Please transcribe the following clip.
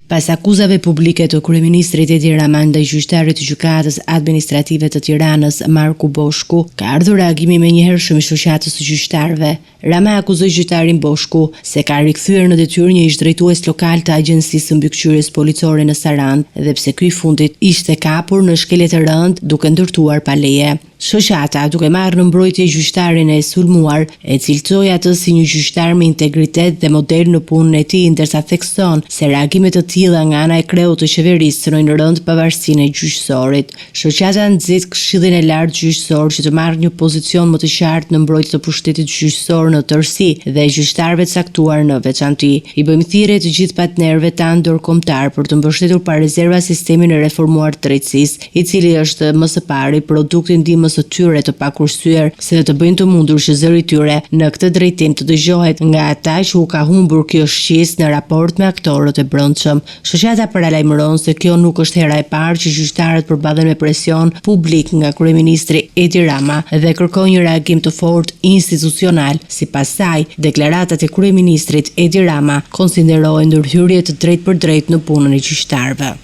Pas akuzave publike të kryeministrit Edi Rama ndaj gjyqtarit të Gjykatës Administrative të Tiranës, Marku Boshku, ka ardhur reagimi i menjëhershëm i Shoqatës së Gjyqtarëve. Rama e akuzoi gjyqtarin Boshku se ka rikthyer në detyrë një ish-drejtues lokal të Agjencisë së Mbikëqyrjes Policore në Sarandë edhe pse ky i fundit ishte kapur në shkelje të rëndë duke ndërtuar pa leje. Shoqata, duke marrë në mbrojtje gjyqtarin e sulmuar, e cilësoi atë si një gjyqtar me integritet dhe model në punën e tij, ndërsa thekson se reagime të tilla nga ana e kreut të qeverisë cënojnë rëndë pavarësinë e gjyqësorit. Shoqata nxit Këshillin e Lartë Gjyqësor që të marrë një pozicion më të qartë në mbrojtje të pushtetit gjyqësor në tërësi dhe gjyqtarëve të caktuar në veçanti. I bëjmë thirrje të gjithë partnerëve tanë ndërkombëtarë për të mbështetur pa rezerva sistemin e reformuar të drejtësisë, i cili është më së pari produkt i ndihmës së tyre të pakursyer, si dhe të bëjnë të mundur që zëri i tyre në këtë drejtim të dëgjohet nga ata që u ka humbur kjo shqisë në raport me aktorët e brendshëm. Shoqata paralajmëron se kjo nuk është hera e parë që gjyqtarët përballen me presion publik nga kryeministri Edi Rama dhe kërkon një reagim të fortë institucional. Sipas saj, deklaratat e kryeministrit Edi Rama konsiderohen ndërhyrje të drejtpërdrejtë në punën e gjyqtarëve.